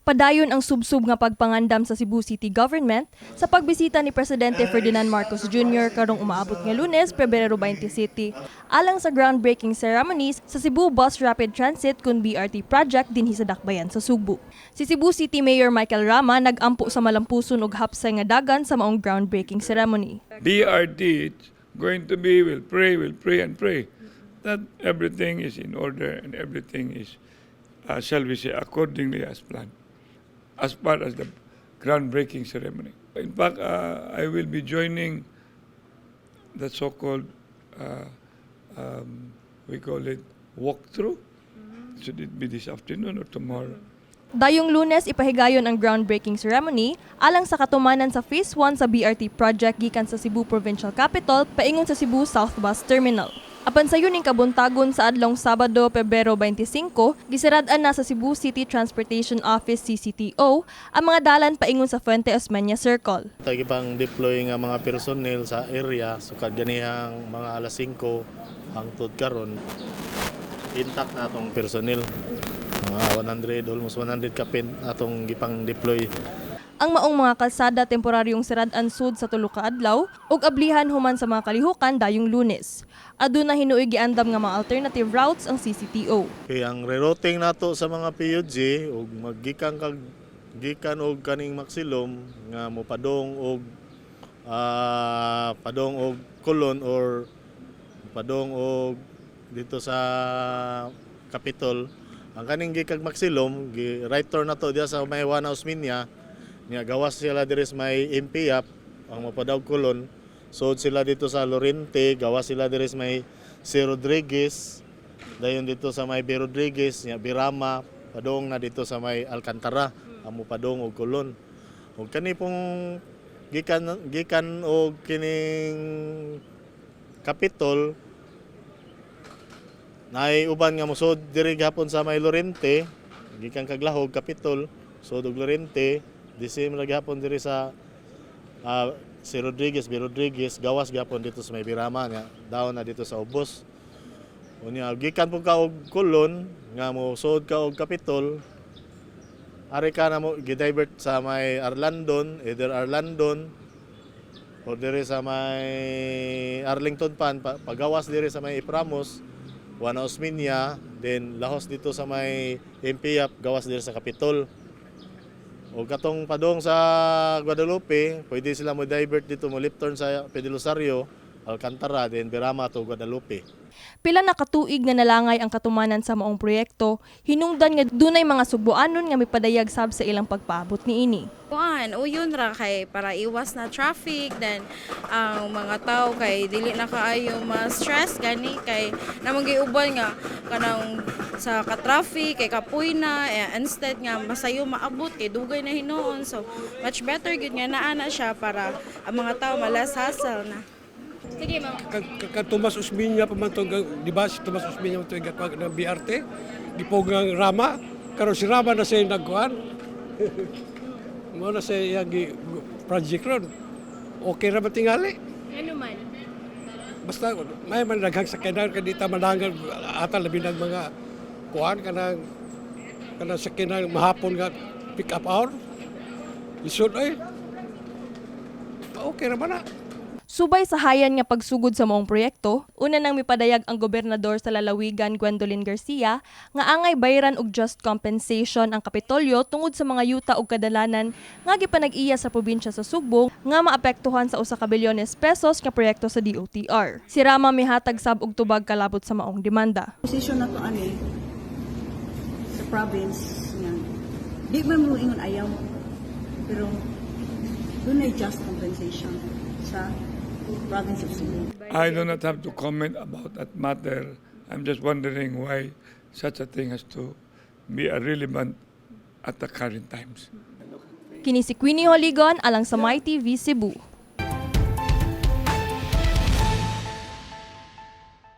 Padayon ang subsub nga pagpangandam sa Cebu City Government sa pagbisita ni Presidente Ferdinand Marcos Jr. karong umaabot nga Lunes, Pebrero 27, alang sa groundbreaking ceremonies sa Cebu Bus Rapid Transit kun BRT project dinhi sa Dakbayan sa Sugbo. Si Cebu City Mayor Michael Rama nag-ampo sa malampuson ug hapsay nga dagan sa maong groundbreaking ceremony. BRT, it's going to be, we'll pray and pray that everything is in order and everything is, shall we say, accordingly as planned, as far as the groundbreaking ceremony. In fact, I will be joining the so-called, we call it walkthrough. Should it be this afternoon or tomorrow? Dayong Lunes, ipahigayon ang groundbreaking ceremony alang sa katumanan sa Phase 1 sa BRT project gikan sa Cebu Provincial Capital paingon sa Cebu South Bus Terminal. Apan sayo ning kabuntagon sa adlong Sabado, Pebrero 25, gisirad-an na sa Cebu City Transportation Office, CCTO, ang mga dalan paingon sa Fuente Osmeña Circle. Tagi pang deploy nga mga personnel sa area, sukad ganihang mga alas 5 hangtod karon, intact na atong personnel. Mga 100, almost 100 kapin atong gipang deploy. Ang maong mga kalsada temporaryong sirad-an sud sa tulo ka adlaw ug ablihan human sa mga kalihukan dayong Lunes. Aduna hinuoy giandam nga mga alternative routes ang CCTO. Kay ang rerouting nato sa mga PUG ug maggikan kag gikan og kaning Maxilom nga mopadong og padong og Colon or padong og dito sa Capitol, ang kaning gikag Maxilom gi right turn nato diya sa may Juana Osmeña nya gawas sila diri sa may MP Yap. Ang mapadaog Colon, sud sila dito sa Lorente, gawas sila diri sa may C. Rodriguez, dayon dito sa may B. Rodriguez nya Birama, padong na dito sa may Alcantara ang mopadong og Colon. Ug kani pong gikan gikan og kining Capitol, naay uban nga mosud diri gihapon sa may Lorente, gikan Kaglahog, Capitol, sud og Lorente, the same ra gihapon diri sa si Rodriguez, B. Rodriguez, gawas gihapon dito sa may Birama nga down na dito sa Ubos. Unya gikan po ka og Colon nga mo sud ka og Capitol, ari ka na mo gidivert sa may Arlandon, either Arlandon or diri sa may Arlington pan, pagawas diri sa may Ipramos, Juana Osmeña, then lahos dito sa may MP Yap, gawas diri sa Capitol. O katong padong sa Guadalupe, pwede sila mo divert dito, mo left turn sa P. Del Rosario, Alcantara, then Birama to Guadalupe. Pila na katuig nga nalangay ang katumanan sa maong proyekto, hinungdan nga dunay mga Sugboanon nga mipadayag sab sa ilang pagpaabot niini. Kuan, uyon ra kay para iwas na traffic, then ang mga tao kay dili na kaayo ma-stress gani kay namang giuban nga kanang sa ka-traffic kay kapoy na eh, instead nga masayo maabot kay dugay na hinuon, so much better gyud nga naa na siya para ang mga tao ma-less hassle na. Sige, ma'am. Ka Tomas Osmeña pa man to, di ba? Si Tomas Osmeña man to yung ng BRT. Gipog ng Rama. Karon si Rama na siya yung nagkuhan. Mo na siya yung project ron. Okay ra ba tingali? Ano man? Basta may man daghang sakyanan kay di ta malangan ata, labi ng mga kuan, kanang sakyanan mahapon nga pick up hour. Lisod ay. Okay ra ba na? Subay sa hayan nga pagsugod sa maong proyekto, una nang mipadayag ang gobernador sa lalawigan, Gwendolyn Garcia, nga angay bayran og just compensation ang Kapitolyo tungod sa mga yuta ug kadalanan nga gipanag-iya sa probinsya sa Sugbo nga maapektuhan sa 1 ka bilyones pesos nga proyekto sa DOTR. Si Rama mihatag sab og tubag kalabot sa maong demanda. Posisyon na to ani sa province nga di man mo ingon ayaw, pero dunay just compensation sa province of Cebu. I do not have to comment about that matter. I'm just wondering why such a thing has to be relevant at the current times. Kini si Queenie Holigon alang sa MyTV Cebu.